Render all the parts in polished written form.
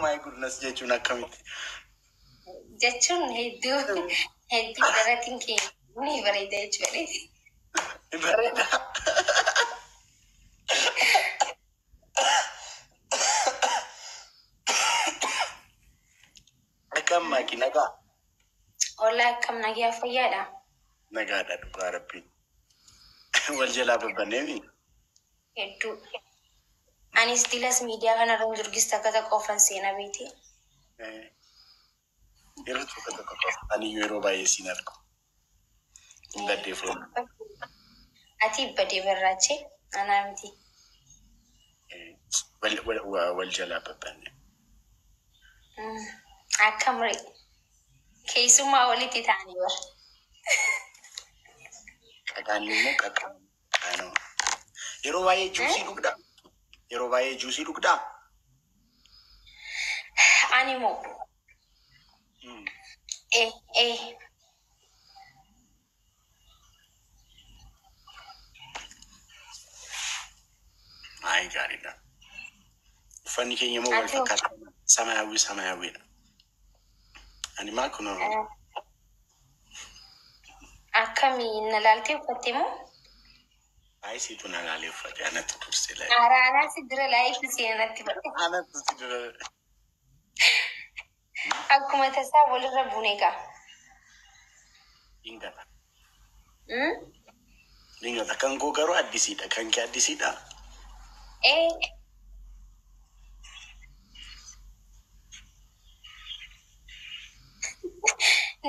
My goodness jechuun akkamitti? Jechuun hedduu hedduu daratiin keenya ni bareeda jechuudha. Bareeda. Akkam Maaki, nagaa? Ollaa, akkam, nagaa fayyaadha? Nagaadha, dhugaa rabbiin. Wal jalaa babbanneemi. Hedduu. Anis dilas miidiyaa kanarra hin jirgis, takka takka ofan seenaa beeti. Yeroo tokko tokko qofa. Ani iyyuu yeroo baay'ee siin argu. Hin baddee foon. Ati badee barraachee, anaa miti. Wal jalaa babbanne. Akkam ree? Keessummaa walitti ta'anii bara. Qaqaanni immoo qaqaanoo. Yeroo baay'ee juusii dhugdaa? Yeroo baay'ee juusii dhugdaa? Ani moo ee ee. Ay, gaariidha. Uffanni keenya immoo wal Ati hoo? fakkaata. ሰማያዊ ሰማያዊ dha. Ani maa kunoo. Akkamii, na laaltee uffatte moo? Ay, siitu na laalee uffate, anatti dursee laale. Araanaa si dura laayifii seenatti godhe. Anatti si dura. Akkuma tasaa walirra buune gaa. Dingata. Dingata. Kan koo garuu addisiidha. Kan kee addisiidha. Ee.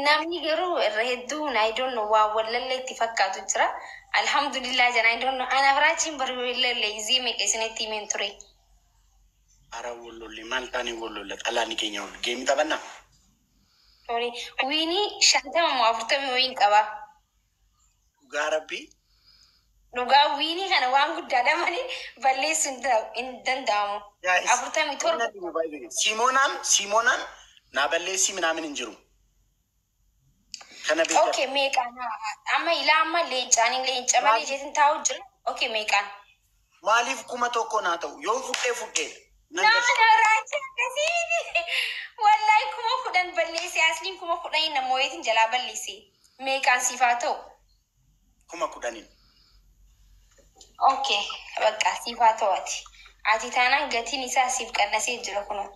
Namni garuu irra hedduun, I don't know, waa wallallee itti fakkaatu jira. Alhamdulillah jana, I don't know. Ana biraachiin bari wallallee izii meeqa isinitti himeen ture. Ara wollolle, maal taane wollolle, xalaanni keenya ol. Geemii taphannaa? Sorry. Wiinii 50 moo 40 wayiin qaba. Dhugaa rabbii. Dhugaa, wiinii kana waan guddaadha malee balleessuu hin danda'amu. Guys. 47. Siimoonaan Siimoonaan naa balleessii minaamin hin jiru. Kana beekaa. Okay, meeqaan amma ilaa amma leencaanii leenca malee jeetin taa'u jira. Okay, meeqaan? Maaliif 1000 naa ta'u? Yoon fudhee fudhee. Nan Nama galcha. raacha akkasii. Wallahi 10,000 balleesse, asliin 10,000 nama wayiitiin jalaa balleesse. Meeqaan siif haa ta'u? 10,000n. Okay, bakka siif haa ta'u ati. Ati taanaan gatiin isaa siif qannasee jira kunoo.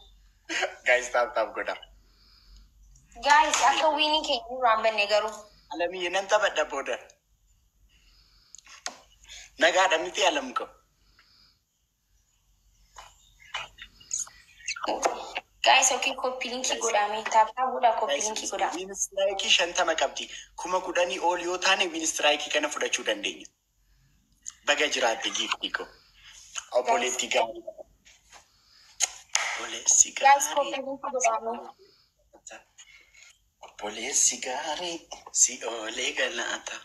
Guys, tap tap godha. Guys, akka wiinii keenya duraan banne garuu. Alamiyye, nan taphadha booda. Nagaadha miti, alam ko? Guys, okay, copy linkii godhame. Tap tap godhaa, copy linkii godhaa. Win streakii 50 qabdi. 10,000 ol yoo taane win streakii kana fudhachuu dandeenya. Baga jiraatte, giiftii ko. Obboleettii gaarii. Obboleessi Guys, gaarii. copy linkii godhame. Obboleessi gaarii si oolee galaata.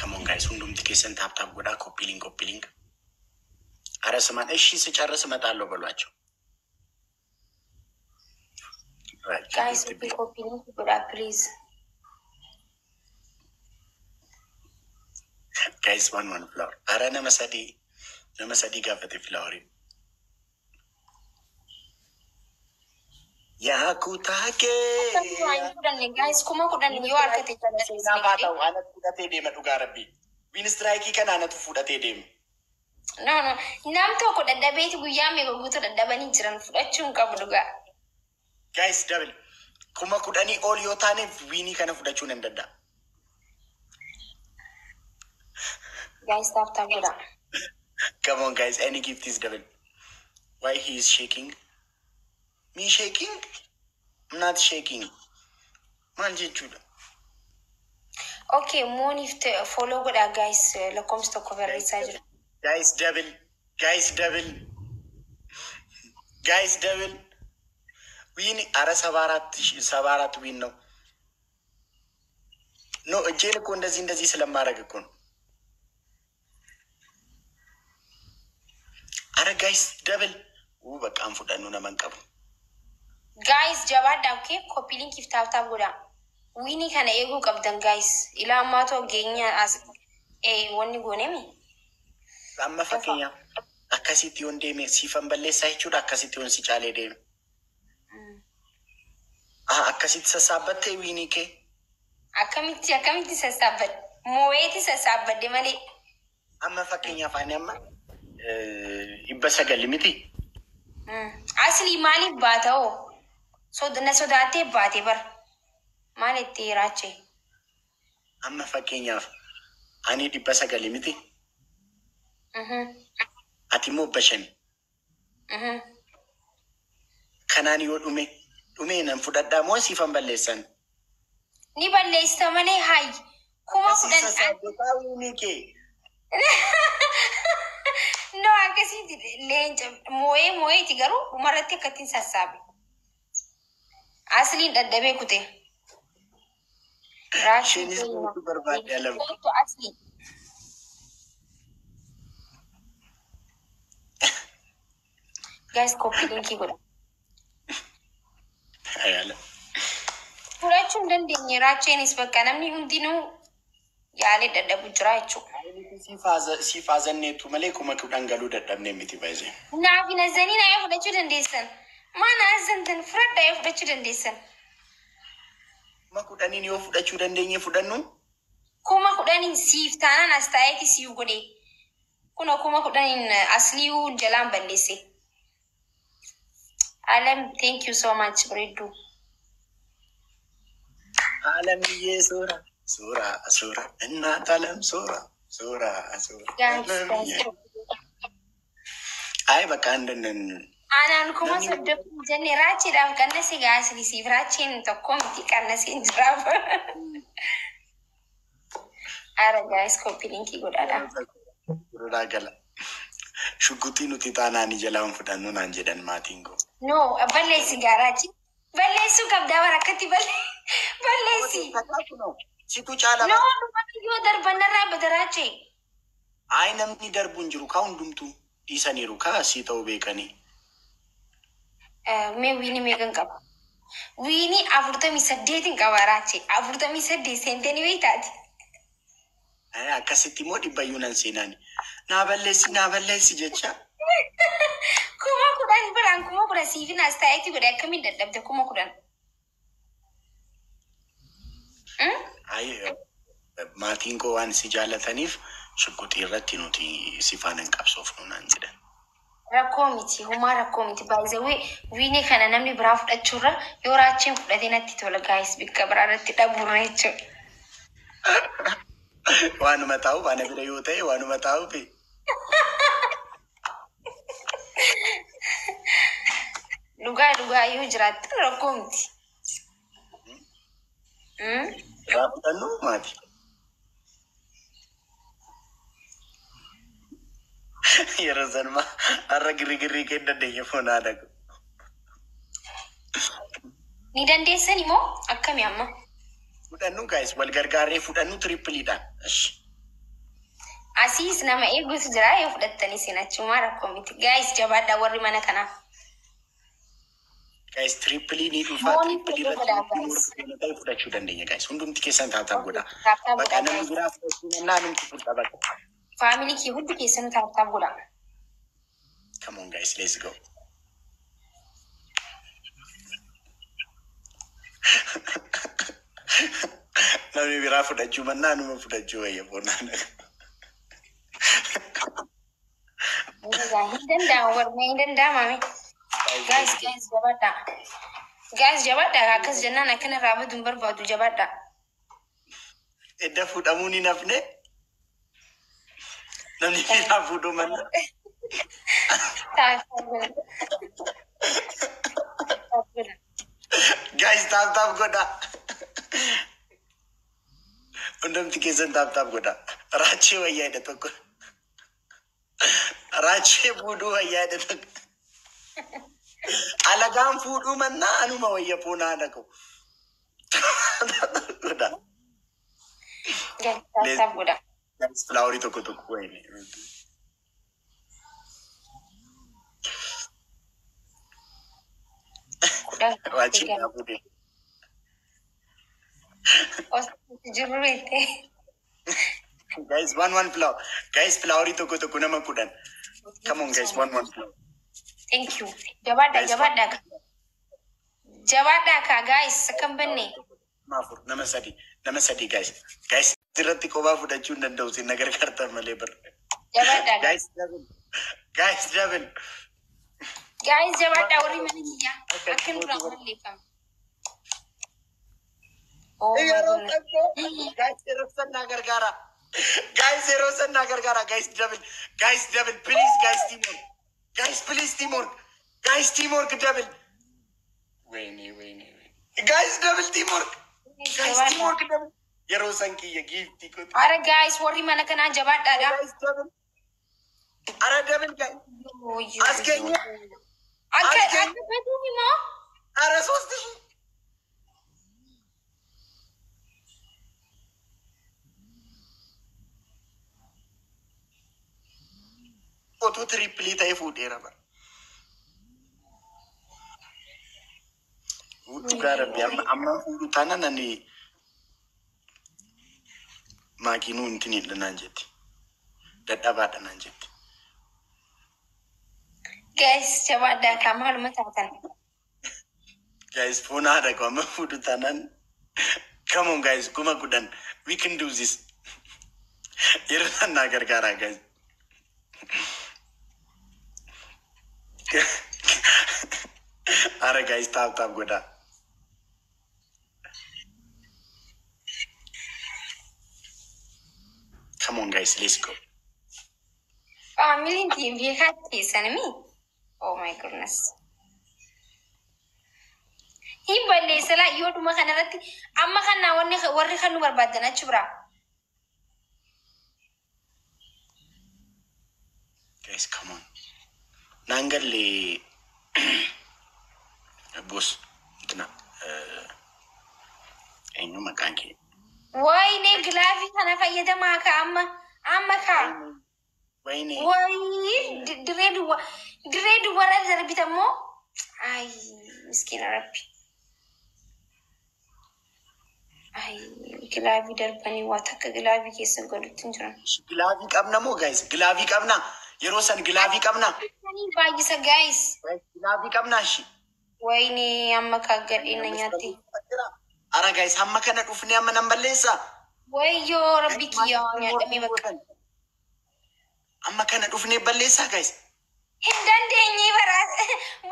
Come on guys, hundumti keessan tap tap godhaa, copy link, copy link. አረ ስማን፣ እሺ ስጨርስ እመጣለሁ በሏቸው። Guys, okay, copy linkii godhaa, please. Guys, one one flower. አረ nama sadii, nama sadii gaafate flowerii. Yaa kutaakee. Akka hin fudhanne guys, 10,000 yoo argate Seenaaf haa ta'u, anatu fudhatee deema, dhugaa rabbii. Win streakii kana anatu fudhatee deema. No. Nam tokko dadhabeeti guyyaa meeqa guutuu dadhabanii jiran, fudhachuu hin qabu dhugaa. Guys, double. 10,000 ol yoo taane winii kana fudhachuu nan danda'a. Guys, tap tap godhaa. Come on guys, any gift is double. Why he is shaking? Me shaking? I'm not shaking. Maal jechuudha? Okay, mooniif follow godhaa guys, lakkoofsa tokko barreessaa jira. Guys, double. Guys, double. Guys, double. Win አረ 74 win ነው። No, እጄን እኮ እንደዚህ እንደዚህ ስለማድረግ እኮ ነው። አረ guys, double. በቃ fudhannu naman qabu. Guys, jabaadhaa, okay, copy linkiif tap tap godhaa. Winii kana eeguu qabdan guys. Ilaa ammaa too geenya as wanni goonemi. Amma fakkeenyaaf Akkasitti yoon deeme siifan balleessaa jechuudha. Akkasitti yoon si caalee deeme. Ah, akkasitti sassaabbattee win kee. Akkamitti sassaabbadhe? Moo'eeti sassaabbadhe malee. Amma fakkeenyaaf ani amma 900 miti. Aslii maaliif baata hoo? Na sodaattee baate bar. Maal itti hiraache? Amma fakkeenyaaf ani 900 miti. Ati immoo 500. Kanaan yoo dhume dhumee nan fudhadhaa moo siifan balleessan? Ni balleessita malee hayi. Kuma Asii kudhan sassaabbataa win kee. No, akkasitti leenca moo'ee moo'eeti garuu dhumarratti akkattiin sassaabe. Asliin dadhabee kute. Raashii Isheenis mootu barbaadde alam. Kootu aslii. Guys, copy link godha. Ayala. Fudhachuu hin dandeenye raacheenis bakka namni hundinuu yaalee dadhabu jira jechuudha. Siif haazanneetu malee 10,000 galuu dadhabnee miti baay'ee. Naaf hin azanii naa yoo fudhachuu dandeessan. Maana azantan fudhadhaa yoo fudhachuu dandeessan. 10,000n yoo fudhachuu dandeenye fudhannu. 10,000n siif taanaan as taa'eeti siif godhe. Kuna 10,000n asliyuu jalaan balleesse. Alam, thank you so much, bareedduu. አለምዬ ሱራ ሱራ ሱራ እናት አለም ሱራ ሱራ ሱራ Guys, guys. አለምዬ። አይ በቃ እንደንን Anaan kuma namni 30 jenne raacheedhaaf qannase gaa aslii siif raacheen tokko miti qannaseen jiraaf. Ara guys, copy link godhaadha. Duraa gala. Shugguxii nuti taanaanii jalaan fudhannu naan jedhan maatiin koo. No, balleessi gaa raachi. Balleessuu qabdaa bara akkatti balleessi. Situ caala No, bara. dhumatti yoo darbannarraa bada raachee. Ay, namni darbu hin jiru kaa, hundumtuu dhiisaniiru kaa asii ta'uu beekanii. Mee win meeqan qaba? Win 48n qaba raachee. 48 seentanii beektaati. Ay, akkasitti immoo dhibbayyuu nan seenaani. Naa balleessi, naa balleessi jecha. 10,000 biraan 10,000 siifin as taa'eeti godhe akkamiin dadhabde 10,000? Ay, maatiin koo waan si jaalataniif shugguxii irratti nuti si faana hin qabsoofnu naan jedhan. Rakkoo miti, homaa rakkoo miti. Baay'ee win kana namni biraa fudhachuurra yoo raacheen fudhate natti tola guys, bikka biraa irratti dhabuurra jechuudha. Waanuma taa'uuf ana bira yoo ta'e waanuma taa'uuf. Dhugaa dhugaa yoo jiraatte rakkoo miti. Irraa fudhannu maati. Yeroo sanuma har'a girrigirrii kee dandeenya foon haadha koo. Ni dandeessan immoo akkami amma? Fudhannu guys, wal gargaarree fudhannu tripleiidhaan. Ishi. Asiis nama eeguutu jira yoo fudhattanii isin achumaa rakkoo miti. Guys, jabaadhaa warri mana kanaa. Guys, triple ni dhufaa Moonii triple irratti godhaa nuti guys. morkii ta'e fudhachuu dandeenya guys. Hundumti keessan tap tap godhaa. Tap tap Bakka godhaa namni guys. biraa fudhachuu mannaa numti fudha bakka. Family kee hundi keessanuu tap tap godhaa. Come on guys, let's go. Namni biraa fudhachuu mannaa numa fudhachuu wayya foonaan. Hin danda'amu warmee hin danda'amame. Guys, guys, jabaadhaa. Guys, jabaadhaa akkas jennaan akkana irraa baduu hin barbaadu jabaadhaa. Edda fuudhamuun hin hafne namni biraa fuudhuu mannaa. Tap tap godhaa. Tap godhaa. Guys, tap tap godhaa. Hundumti keessan tap tap godhaa. Raachee wayyaa jedha tokko. Raachee fuudhuu wayyaa jedha tokko. Alagaan fuudhuu mannaa anuma wayya foon haadha koo. Godhaa. Guys, tap tap godhaa. Guys, flowerii tokko tokko wayine. 10 Raachee naa fuudhee. Osoo jirru beekte. Guys, one one flower. Guys, flowerii tokko tokko nama 10. Come on, guys, one one flower. Thank you. Jabaadhaa. Guys, Jabaadhaa. Jabaadhaa kaa guys, akkam banne. Nama afur, nama sadi, nama sadi, guys. Guys, irratti kophaa fudhachuu hin danda'u, sin na gargaartan malee bar. Jabaadhaa guys. Guys, double. Guys, double. Guys, jabaadhaa warri mana kiyyaa. Akkan duraan balleeffame. Oh my Yeroo goodness. qabdoo. Guys, yeroo san na gargaara. Guys, yeroo san na gargaara. Guys, double. Guys, double. Please, guys, teamwork. Guys, please, teamwork. Guys, teamwork, double. ወይኔ ወይኔ ወይኔ. Guys, double teamwork. Guys, Jabaadhaa. teamwork, double. Yeroo san kiyya giiftii kooti. Ara guys, warri mana kanaa jabaadhaadha. Guys, double. Ara double, guys. As keenya. Akka As keenya. akka baduuf immoo. Ara 3000. Otoo triple ta'e fuudheera bara. Dhugaa rabbi, amma amma fuudhu taanaan ani maakinuu intinidha naan jetti. Dadhabaadha naan jetti. Guys, jabaadhaa kaa, maaluma taatan. Guys, foon haadha koo amma fuudhu taanaan. Come on, guys, 10,000. We can do this. Yeroo san naa gargaaraa, guys. Ara guys, tap tap godhaa. Come on, guys, let's go. Faamiliin tiin beekaa teessan mi? Oh my goodness. Hin balleessalaa yoodhuma kanarratti amma kanaa wanni warri kan nu barbaadan achi biraa. Guys, come on. Naan galle boss እንትና eenyu maqaan kee? Wayne, glove kana fayyadamaa ka amma amma kaa. Wayne. Wayi, diree duwwa diree duwwarra darbitammoo. Ay, miskiina rabbi. Ay, glove darbanii waa takka glove keessa godhutti hin jiran. Glove qabna moo, guys? Glove qabna. Yeroo san glove qabna. Baay'isa guys. Glove qabna ishi. Wayne, amma kaa gadheen na nyaatte. Ara guys, hamma kana dhufnee amma nan balleessa. Wayyoo rabbi kiyyaa, nyaadhamee bakka. Amma kana dhufnee balleessaa, guys. Hin dandeenye bara,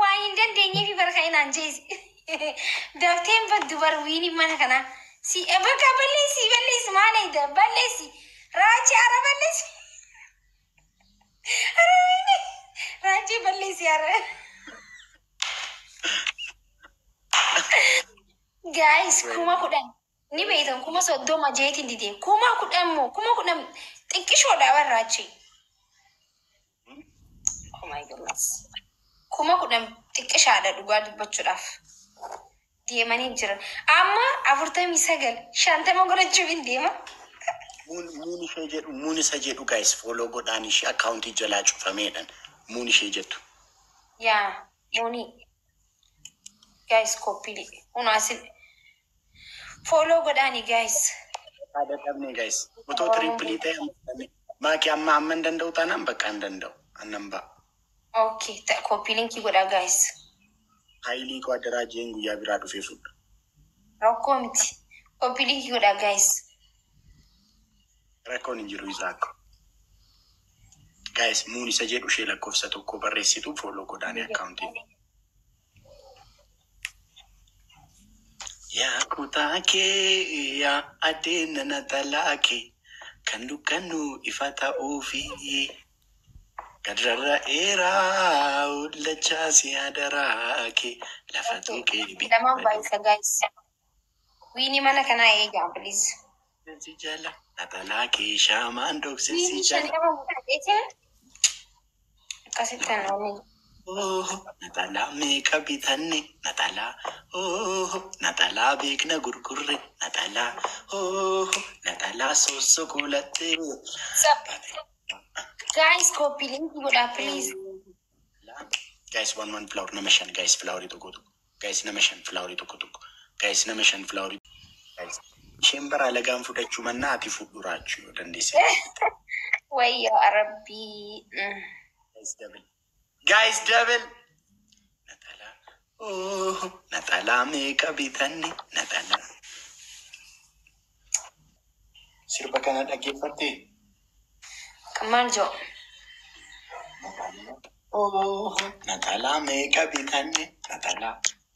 waan hin dandeenyeef bara kan inaan jeesi. Dafteen baddu bar wiini mana kana. Si bakka balleessi, balleessi, maal eeda balleessi. Raachi, ara balleessi. Ara wiini raachi balleessi ara. Guys, 10,000 ni beektan, 30,000 jeetiin didee 10,000 moo 10,000 xiqqishoodha barraachi. Oh my goodness. 10,000 xiqqishaadha dhugaa dubbachuudhaaf. Deemanii jiran. Amma 49, 50 godhachuuf hin deema. Muun ishee jedhu, muun isa jedhu, guys, follow godhaan ishee akkaawuntii jalaa cufameedhaan muun ishee jettu. Yaa, muuni. Guys, copy. Kun asin follow godhaani, guys. Haadha qabne, guys. Otoo triple ta'e maaki amma amma hin danda'u taanaan bakka hin danda'u. Annan ba'a. Okay, copy link godhaa, guys. Haayilii koo addaraa jeen guyyaa biraa dhufee fudha. Rakkoo miti. Copy link godhaa, guys. Rakkoon hin jiru isaa akka. Guys, muun isa jedhu ishee lakkoofsa tokko barreessitu follow godhaani akkaawuntii. Yaa kutaa kee, yaa adeena na talaa kee kan dukkannu ifa ta'uufi gadrarra'eeraa ullachaa si adaraa kee lafa tuqee. Lamaan baay'isa, guys. Wiini mana kanaa eegaa, please. Si jala natalaa kee shaamaan dhokse si Wiini jala. 50 godhateetiin akkasitti anooni. Oh, natalaa meeqa bitanne natalaa, oh, natalaa beekna gurgurre natalaa, oh, natalaa sosso kuulatte. Guys, copy link godhaa, please. Guys, one one flower, nama shan, guys, flowerii tokko tokko. Guys, nama shan, flowerii tokko tokko. Guys, nama shan, flowerii. Guys. Isheen bara alagaan fudhachuu mannaa ati fudhu raachuu yoo dandeesse. Wayyo Rabbii. Guys double. Guys double. Naxalaa. Oh, naxalaa meeqa bitanne naxalaa. Sirba kana dhaggeeffattee? Maal joo? Oh, naxalaa meeqa bitanne naxalaa.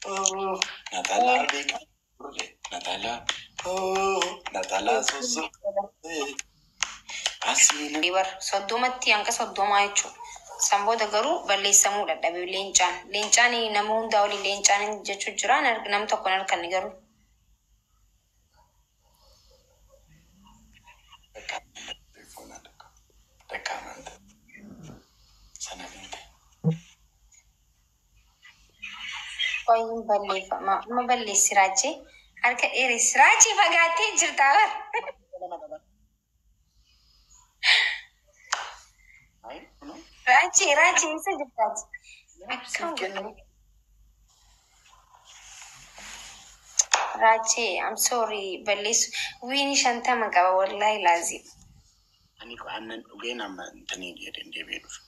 Oh, naxalaa meeqa turre naxalaa. Oh, naxalaa sosso. Asiin. Bar 30tti hanga 30 jechuudha. San booda garuu balleessamuu dadhabe leencaan. Leencaan nama hundaa olii leencaan jechuu jira, nam tokko hin harkanne garuu. Qoyin balleeffama. Amma balleessi raachee. Harka dheeressi. Raachee fagaattee jirta bar. Raachee, raachee, eessa jirtaati? Akkam godhu? Raachee, I'm sorry, balleessu. Wiini 50 qaba, wallahi laazim. Ani aannan dhugeen amma intanii jedheen deebi'ee dhufe.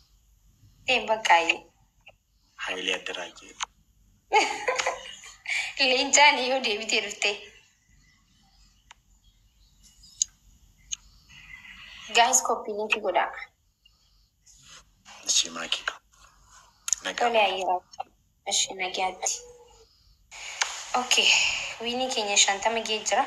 Ta'e bakkaayyee. Hayilee Addaraajee. Leencaan yoo deebitee dhufte. Guys, copy link godhaa. Ishee maakii. Nagaa. Tole, ayyaara. Ishi nagaatti. Okay, wiinii keenya 50 ga'ee jira.